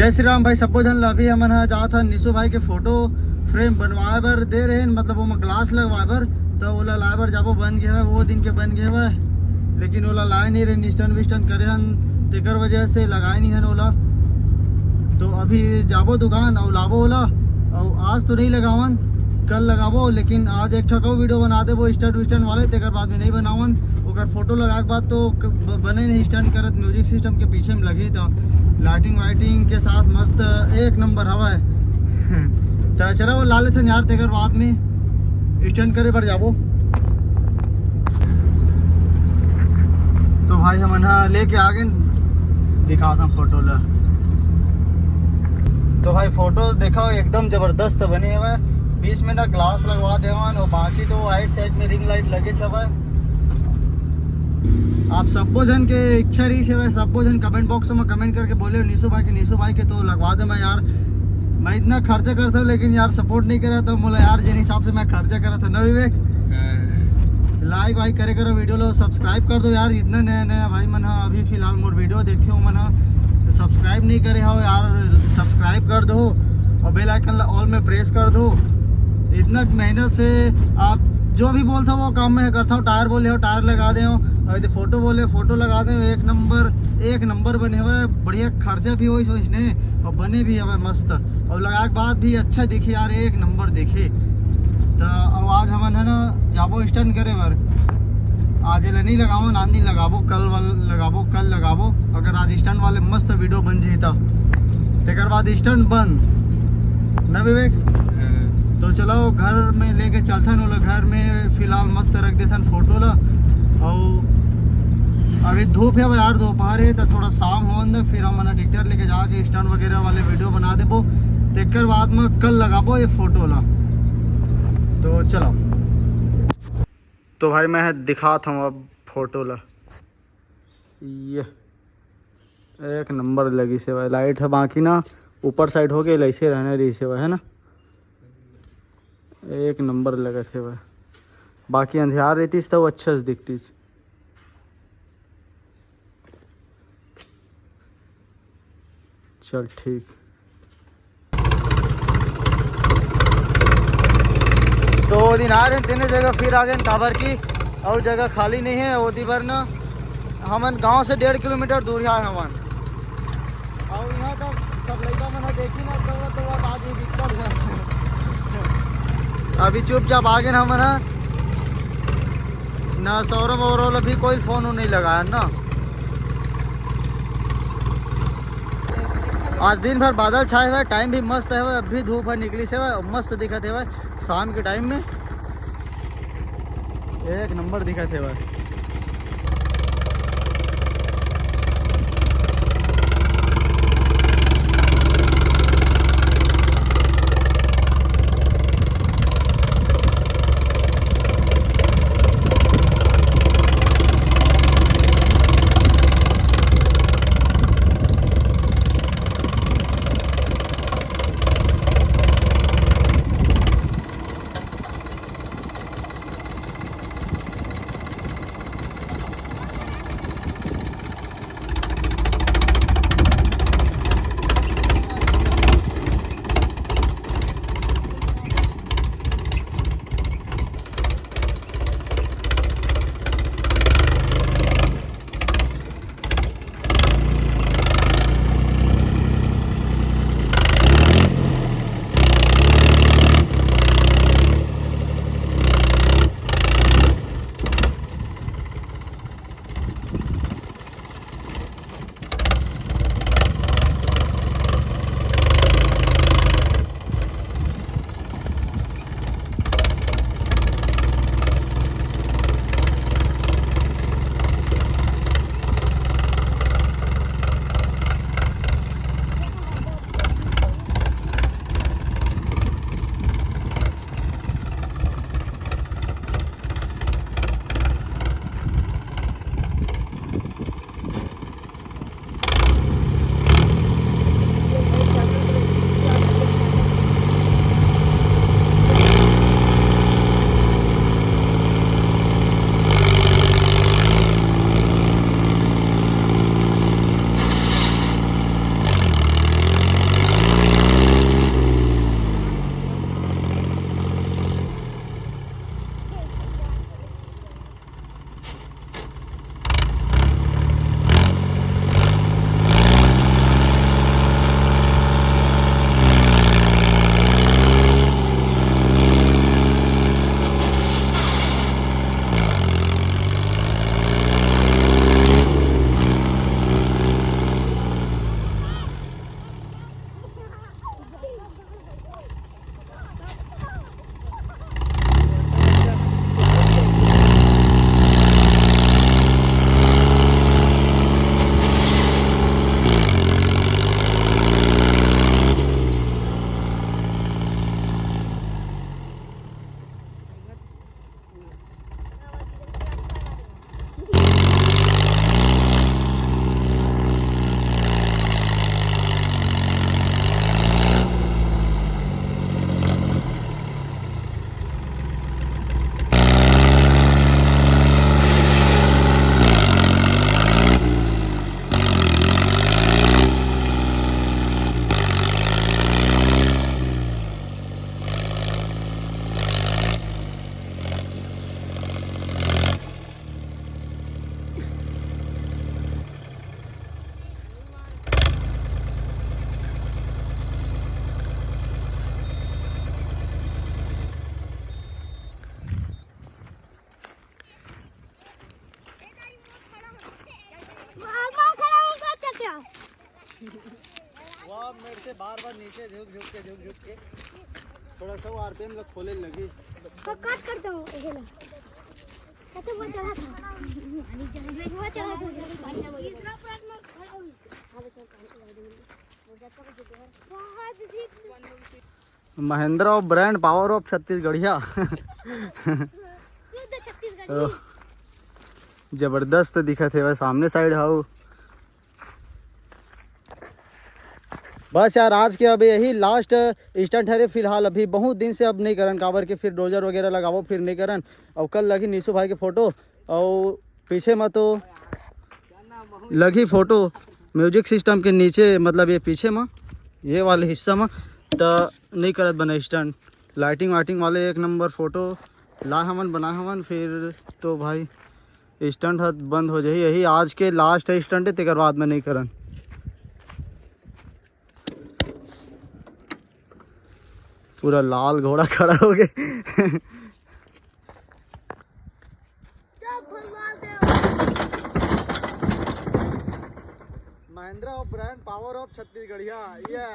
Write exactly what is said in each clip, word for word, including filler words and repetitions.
जय श्री राम भाई, सब्बो झन ला। अभी हमन ह जात हन निशु भाई के फोटो फ्रेम बनवाए बर दे रहे हन, मतलब ओमा ग्लास लगवाए बर, त ओला लाए बर जाबो। बन गे हवय, वो दिन के बन गे हवय, लेकिन ओला लाए नहीं रहे, स्टैंड विस्टैंड करे हन, तेकर वजह से लगाए नहीं हन ओला। तो अभी जाबो दुकान अउ लाबो ओला। अउ आज तो नहीं लगावन, कल लगाबो, लेकिन आज एक ठक अउ वीडियो बना देबो स्टैंड विस्टैंड वाले, तेकर बाद में नहीं बनावन। ओकर फोटो लगा के बाद तो क-, ब-, बने नहीं, स्टैंड करत म्यूजिक सिस्टम के पीछे में लगी, तो लाइटिंग वाइटिंग के साथ मस्त एक नंबर हवय। तो चलो, वो ला लेथन यार, तेकर बाद में स्टैंड करे बर जाबो। तो भाई, हमन ह लेके आ गए, दिखाता हूँ फोटो ला। तो भाई, फोटो देखो, एकदम जबरदस्त बने हुए। बीच में ना ग्लास लगवा दे हवन, और बाकी तो राइट साइड में रिंग लाइट लगे हवय। आप सब्बो झन के इच्छा रही से, सब्बो झन कमेंट बॉक्स में कमेंट करके बोले निशु भाई के, निशु भाई के तो लगवा दे मैं यार। मैं इतना खर्चा करता हूँ, लेकिन यार सपोर्ट नहीं करे, तो बोला यार, जिन हिसाब से मैं खर्चा करता हूँ ना विवेक, लाइक वाइक करे करो, वीडियो लो सब्सक्राइब कर दो यार। जितना नया नया भाई मन ह अभी फिलहाल मोर वीडियो देखे हो मन ह, सब्सक्राइब नहीं करे हो यार, सब्सक्राइब कर दो और बेल आइकन ला ऑल में प्रेस कर दो। इतना मेहनत से आप जो भी बोलता हो वो काम मैं करता हूँ। टायर बोले हो, टायर लगा दे हो, और यदि फोटो बोले, फोटो लगा दे हो। एक नंबर, एक नंबर बने हुए, बढ़िया खर्चा भी हो इसने, और बने भी हवे मस्त, और लगा के बाद भी अच्छा दिखे यार, एक नंबर दिखे। तो अब आज हमन है ना जाबो स्टैंड करे बर। आज एला नहीं लगाबो, नांदी लगाबो, कल वाल लगाबो, कल लगाबो। अगर आज स्टैंड वाले मस्त वीडियो बन जाही त तेकर बाद स्टैंड बंद ना विवेक। तो चलो घर में लेके चलथन ओला, घर में फिलहाल मस्त रख देथन फोटो ला। और अभी धूप है यार, दोपहर है, तो थोड़ा शाम होन दे, फिर हमन ट्रैक्टर लेके जाके स्टैंड वगैरह वाले वीडियो बना देबो। तेकर बाद में कल लगाबो ये फोटो ला। तो चलो, तो भाई मैं दिखात हूँ अब फोटो ला। ये एक नंबर लगी से भाई, लाइट है बाकी ना, ऊपर साइड हो गई, ऐसे रहने रही से भाई, है ना। एक नंबर लगत हे भाई, बाकी अंधियार रहतीस तो अच्छा से दिखतीस। चल ठीक। तो वो दिन आ रहे तेने जगह फिर आ गए, काबर की और जगह खाली नहीं है। ओती बर ना हमन गांव से डेढ़ किलोमीटर दूर आए हमन। और यहाँ तक सब लइका मन ह देखी ना, दौड़त दौड़त आज ही बिकट है। अभी चुपचाप आगे ना हमन ह, ना सौरभ और भी कोई फोन नहीं लगाया ना। आज दिन भर बादल छाए हुए, टाइम भी मस्त है, अभी धूप है निकली से, मस्त दिखत है शाम के टाइम में। एक नंबर दिखत हे भाई। मेरे से बार बार नीचे झुक झुक के, झुक झुक के थोड़ा सा वो आरपीएम ला खोले लगी। तो कट करता हूँ, ये लो। अच्छा, वो चला था। वो चला था। बहुत ही महिंद्रा ब्रांड पावर ऑफ छत्तीसगढ़िया। शुद्ध छत्तीसगढ़ी। ओह, जबरदस्त दिखत हे, सामने साइड हाउ। बस यार, आज के अब यही लास्ट स्टंट हरे फिलहाल। अभी बहुत दिन से अब नहीं करन, काबर के फिर डोजर वगैरह लगावो, फिर नहीं करन। अब कल लगी निशु भाई के फोटो, और पीछे में तो लगी फोटो म्यूजिक सिस्टम के नीचे, मतलब ये पीछे में, ये वाले हिस्सा में तो नहीं करत बने स्टंट। लाइटिंग वाइटिंग वाले एक नंबर फोटो ला हमन, बना हमन, फिर तो भाई स्टंट ह बंद हो जाही। यही आज के लास्ट स्टंट है, तेकर बाद में नहीं करन। पूरा लाल घोड़ा खड़ा हो गए। महिंद्रा ब्रांड पावर ऑफ छत्तीसगढ़िया, या।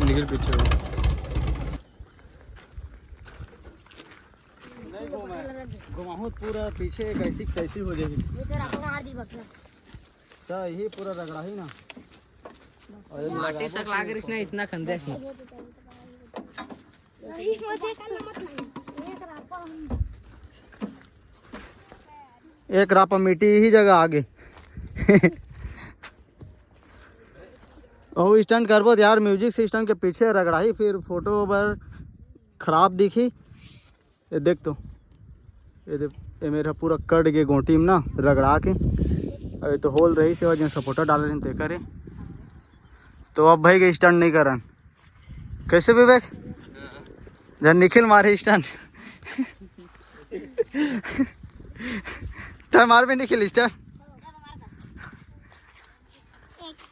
निकल पीछे हो। नहीं घुमा, घुमाहूँ त पूरा पीछे कैसी कैसी हो जाएगी। ये तो रखना हार दी बकरा। क्या यही पूरा रगड़ा ही ना। माटी सक लाग रही ना, इतना खंदे। सही हो जाए, कल मत नहीं। एक रापा हम एक रापा मिट्टी ही जगह आगे। ओ स्टंट करबो त यार, म्यूजिक सिस्टम के पीछे रगड़ाही, फिर फोटो बर खराब दिखी। ये देख तो, ये देख, ये मेरा पूरा कट के गोटी में ना रगड़ा के, अब ये तो होल रही से वजह सपोर्टर डाले रहे तेकर हे। तो अब भाई के स्टंट नहीं करन। कैसे विवेक? जब निखिल मारे स्टंट। तय मार भी निखिल स्टंट।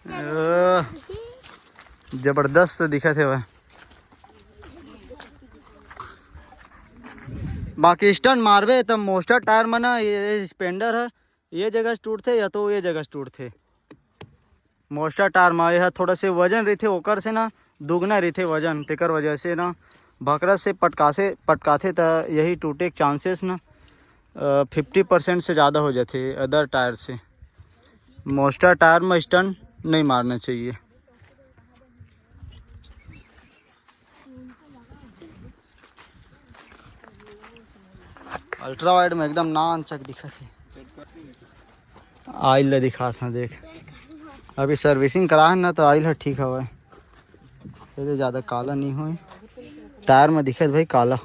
ओ, जबरदस्त दिखत हे भाई। बाकी स्टंट मारबे त मोस्टर टायर में ना, ये स्पेंडर है, ये जगह से टूटथे या तो ये जगह से टूटथे। मोस्टर टायर में यह थोड़ा से वजन रहिथे, ओकर से ना दुगना रहिथे वजन, तेकर वजह से ना भकरा से पटकासे पटकाथे त यही टूटे के चांसेस ना फिफ्टी परसेंट से ज़्यादा हो जाथे अदर टायर से। मोस्टर टायर में स्टंट नहीं मारना चाहिए। अल्ट्रा वाइड में एकदम नान चक दिखत हे। आइल ला दिखात हन, देख, अभी सर्विसिंग करा हन ना, तो आइल ह ठीक हवय, एदे ज़्यादा काला नहीं होय। टायर में दिखत भाई काला।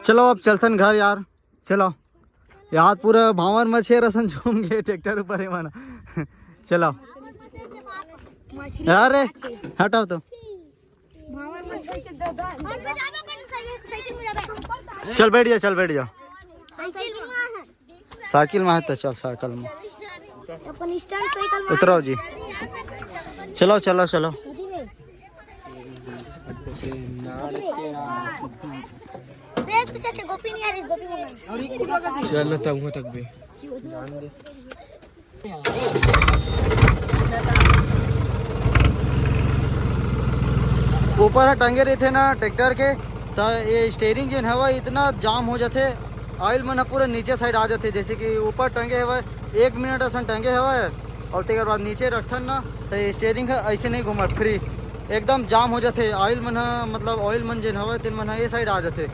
चलो अब चलथन घर यार, चलो। यार पूरा भांवर मछेर असन झूम गे ट्रैक्टर ऊपर हे मन। चलो। अरे हटाओ तो। चल बैठ जा, चल बैठ जा। साइकिल में है तो चल साइकिल में। अपन स्टैंड साइकिल में। उतरो जी। चलो चलो चलो। देख तो चाचा गोपी नहीं आ रही, गोपी मंगा। चल ना, तब तक भी। ऊपर ह टंगे रहिथे ना ट्रैक्टर के, त ये स्टीयरिंग जेन हवय इतना जाम हो जाथे, ऑयल मन ह पूरा नीचे साइड आ जाथे। जैसे कि ऊपर टंगे हवय, एक मिनट असन टंगे हवय, और तेकर बाद नीचे रखथन ना, त ये स्टीयरिंग ह ऐसे नहीं घूमय, फ्री एकदम जाम हो जाथे। ऑयल मन ह, मतलब ऑयल मन जेन हवय तेन मन ह ये साइड आ जाथे।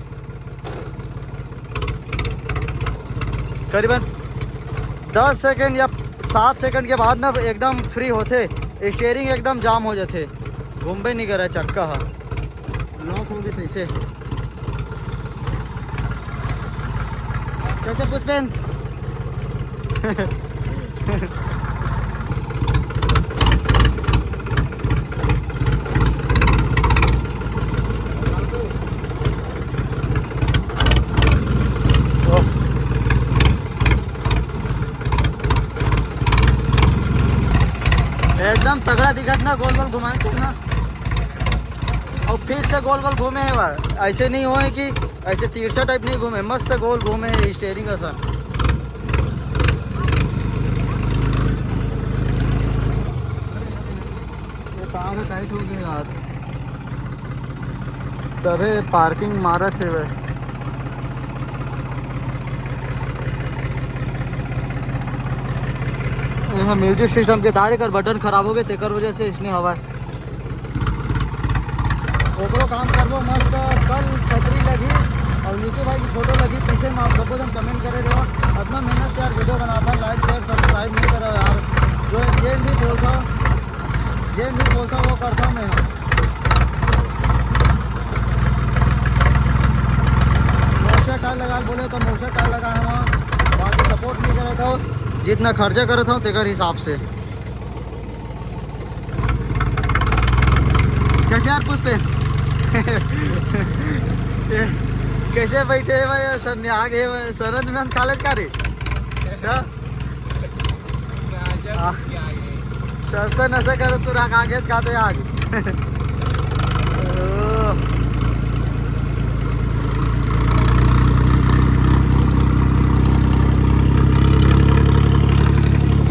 करीबन दस सेकंड या सात सेकंड के बाद ना एकदम फ्री होथे, स्टीयरिंग एकदम जाम हो जाथे, घूमबे नहीं करे चक्का ह, लॉक हो गए तैसे। कैसे पुष्पेन? एकदम तगड़ा दिखत ना, गोल गोल घुमाए थे ना, और फिर से गोल गोल घूमे हे बार। ऐसे नहीं होए कि ऐसे तिरछा टाइप नहीं घूमे, मस्त गोल घूमे हे स्टीयरिंग असन। ये तार टाइट हो गया यार, तभे पार्किंग मारत हे भाई। यहाँ म्यूजिक सिस्टम के तार कर बटन खराब हो गए, तेकर वजह से इसने हवा। ओकरो काम करबो मस्त। कल छतरी लगी और निशु भाई की फोटो लगी, पीछे में आप सबको जन कमेंट करे रहो। इतना मेहनत से यार वीडियो बनाता है, लाइक शेयर सब्सक्राइब नहीं करो यार। जो जेन भी बोलता हूँ, जेन भी बोलता हूँ वो करता हूँ मैं। मोर्चा टायर लगा बोले तो मोर्चा टायर लगा है वहाँ, बाकी सपोर्ट नहीं करे था, जितना खर्चा करे था तेकर हिसाब से। कैसे यार पुष्पे? कैसे बैठे है भाई? सर ने आ गए भाई, सरद में हम कॉलेज का रे। हाँ? आ, सस्ता नशा करो तो राख आगे खाते आगे। ओ।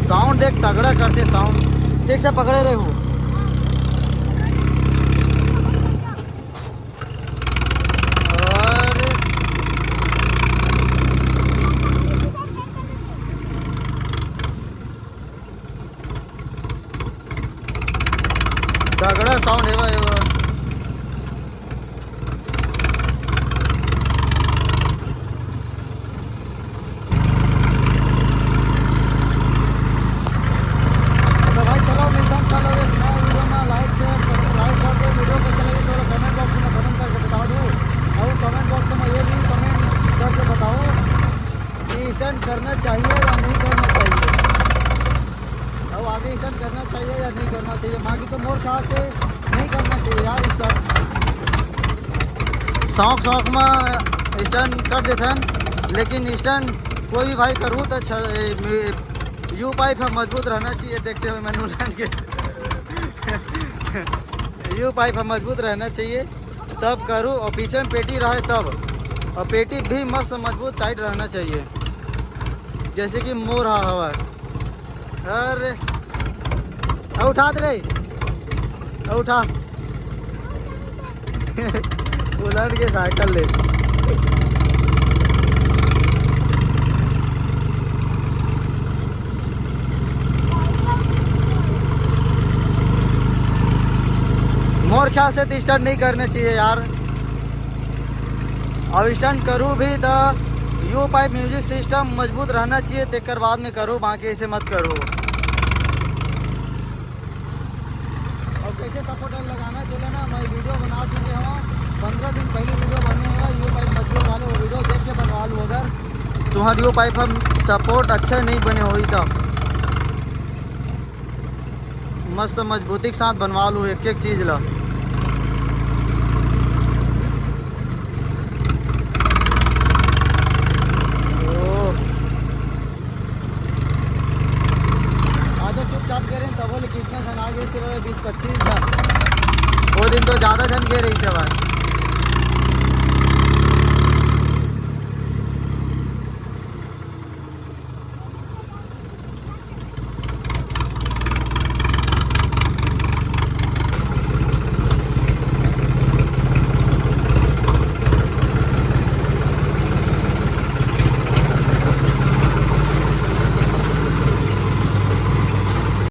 साउंड देख, तगड़ा करते साउंड। ठीक से पकड़े रहे हो। और तगड़ा साउंड है भाई वो। तो भाई चलो मिलते हैं कल और एक नया वीडियो में। लाइक शेयर सब्सक्राइब कर दो। वीडियो कैसे लगी सब कमेंट बॉक्स में कमेंट करके बता दो, और कमेंट बॉक्स में ये भी कमेंट करके बताओ कि स्टंट करना चाहिए या नहीं करना चाहिए, और आगे स्टंट करना चाहिए या नहीं करना चाहिए। बाकी तो मोर ख्याल से नहीं करना चाहिए यार स्टंट। शौक शौक में स्टंट कर देथन, लेकिन स्टंट कोई भी भाई करू तो छ-, ए, मे-, यू पाइप ह मजबूत रहना चाहिए। देखते हुए मैंने उलान के यू पाइप ह मजबूत रहना चाहिए, तब करू। और पीछे में पेटी रहे तब, और पेटी भी मस्त मजबूत टाइट रहना चाहिए, जैसे कि मोर हा हवा। अरे, आ उठा दे रे, आ उठा। उलट के साइकिल ले। मोर ख्याल से तो स्टंट नहीं करना चाहिए यार। अब स्टंट करू भी तो यू पाइप म्यूजिक सिस्टम मजबूत रहना चाहिए, तेकर बाद में करू, बाकी ऐसे मत करू। और कैसे सपोर्टर लगाना चले ना, मैं वीडियो बना चुके हूँ, पंद्रह दिन पहले वीडियो बने हुआ यू पाइप मजबूत वाले, वो वीडियो देख के बनवा लो। अगर तुम्हारी यू पाइप हम सपोर्ट अच्छा नहीं बने हुई तो मस्त मजबूती के साथ बनवा लूँ एक एक चीज ला। ओ। आधा चुपचाप गे रहे तब बोले कितना झन आ गए से बीस पच्चीस झन। वो दिन तो ज्यादा झन गे रही से भाई।